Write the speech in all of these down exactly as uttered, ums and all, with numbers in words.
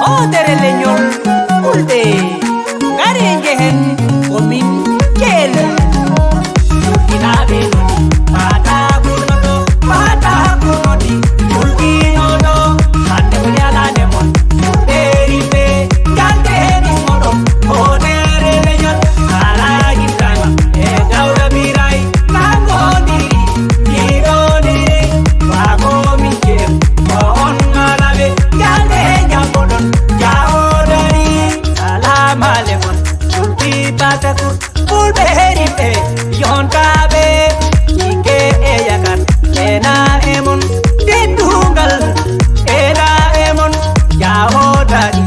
Hoodere leñol Fulɓe, ngare njehen ko min keel. Fulɓinaaɓe non, paata kurnoto, paata kurnoti, fulɓinoto, hannde ko ñalaande mon, ɓeeri ɓe, njalteni moɗon, hoodere leñol, Alaaji Ibrahima, e Dawda Biray, mangondiri, jiɗondiri, wago min jeem, ko on malaɓe, jalde ñamboɗon, jahodari. Salaam aleykum, julɓe Patakur, fulɓe heeriɓe, yontaaɓe, jikke e yakan, ena e mon, teddungal, ena e mon, jahodari,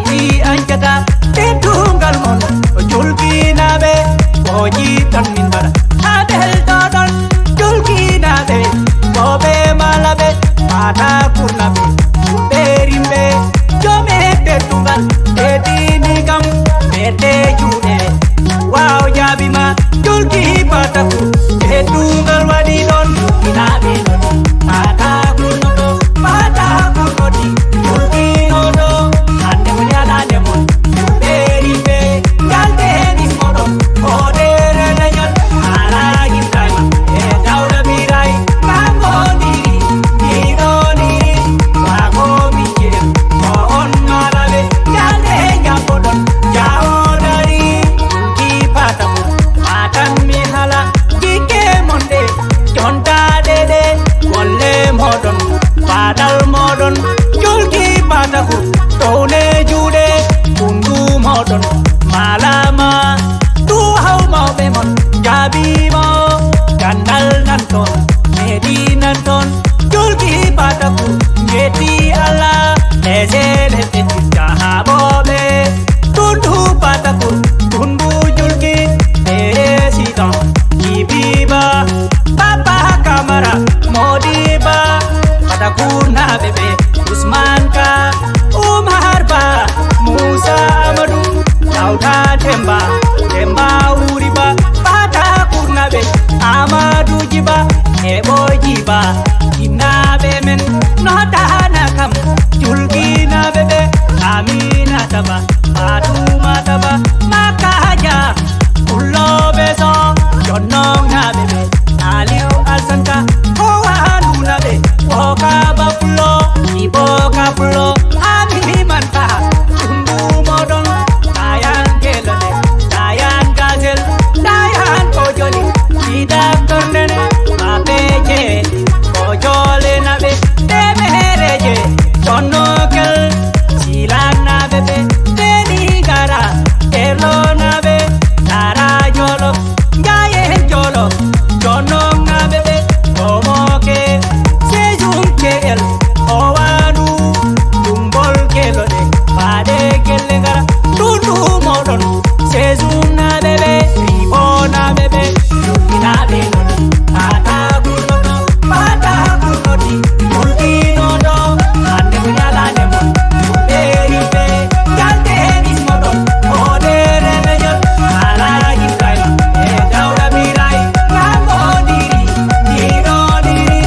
ɗi ancata, teddungal mon, o julɓinaaɓe, ko jiɗɗon min mbaɗa, a beltoɗon, julɓinaaɓe, ko ɓe malaɓe, paata kurnaɓe, fulɓe rimɓe, joome teddungal, teddini kam, ɓe te juuɗe. Waaw jaabi ma, julki Patakur, teddungal waɗi ɗon, julkinaaɓe ɗon, paata kurnoto, paata kurnoti, julkinoto, hannde ko ñalaande mon, julɓe rimɓe, njalteni moɗon, hoodere leñol, Alaaji Ibrahima, e Dawda Biray, mangondiri, jiɗondiri, wago min jeem, ko on malaɓe, jalde ñamboɗon, jahodari, julki Patakur, matan mi hala, jikke mon ɗe, jontaɗe ɗe, golle moɗon, baɗal moɗon, julki Patakur, towne juuɗe, ɓundu moɗon, malama, duwaw mawɓe mon, jaabi mo, gandal nan ton, nedi nan ton, julki Patakur, ngetti Allah, e seeɗe ɓe titta haa ɓooɓe, tundu Patakur, tundu julki, président, Jibiba, Papa Kamara, Modiba, Patakur naaɓe ɓe, Usman Ka, Umar Ba, Musa Amadu, Dauda Demba, Demba Wuri Ba, Pata Kurnabe, Amadu Jiba, Ebo Jiba, Inabe men, Notana Kam, Julginabe be, Amina Taba, Fatuma Taba, Makaja, Ulobe So, Jonong Nabe be, Aliu Alsanka, Kowa Nunabe, Oka Bapulo, Iboka Pulo, Ami Manta, Tundu Modon, Dayan Gelode, Dayan Gazel, Dayan Kojoli, Ida Tornen, Mapeje, Kojole Nabe, Temereje, Tonokel, Silana Bebe, Benigara, Erlona Be, Tara Jolo, Njaayeen Jolof, Jonnooŋaaɓe ɓe, Komoke, Sejum Keel, Owanu, Dumbol Keloɗe, Faaɗe Kelle Ngara, Tundu Moɗon, Sejumnaaɓe ɓe, Ribonaaɓe ɓe, Jumminaaɓe non, Fata Gurnoto, Fata Gurnoti, Gurɗinoɗo, hannde ko ñalaande mon, Ɓeeri ɓe, Njalten ismoɗon, hoodere leñol, Alaaji Ibrahima, e Dawda Biray, maa ngoodiri, jiiɗoɗiri,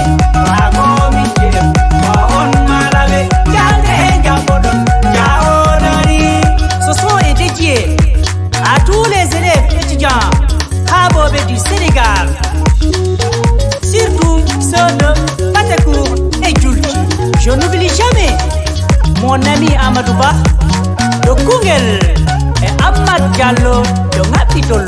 maa ko min jeem, ko on malaɓe, njalde njaɓɓoɗon, jahoɗari. Ce son est dédié à tous les élèves étudiants Kabobe du Sénégal, surtout ceux de Patekour et Djoulki. Je n'oublie jamais mon ami Amadou Ba de Koungheul et Ahmad Diallo de Ngapitol.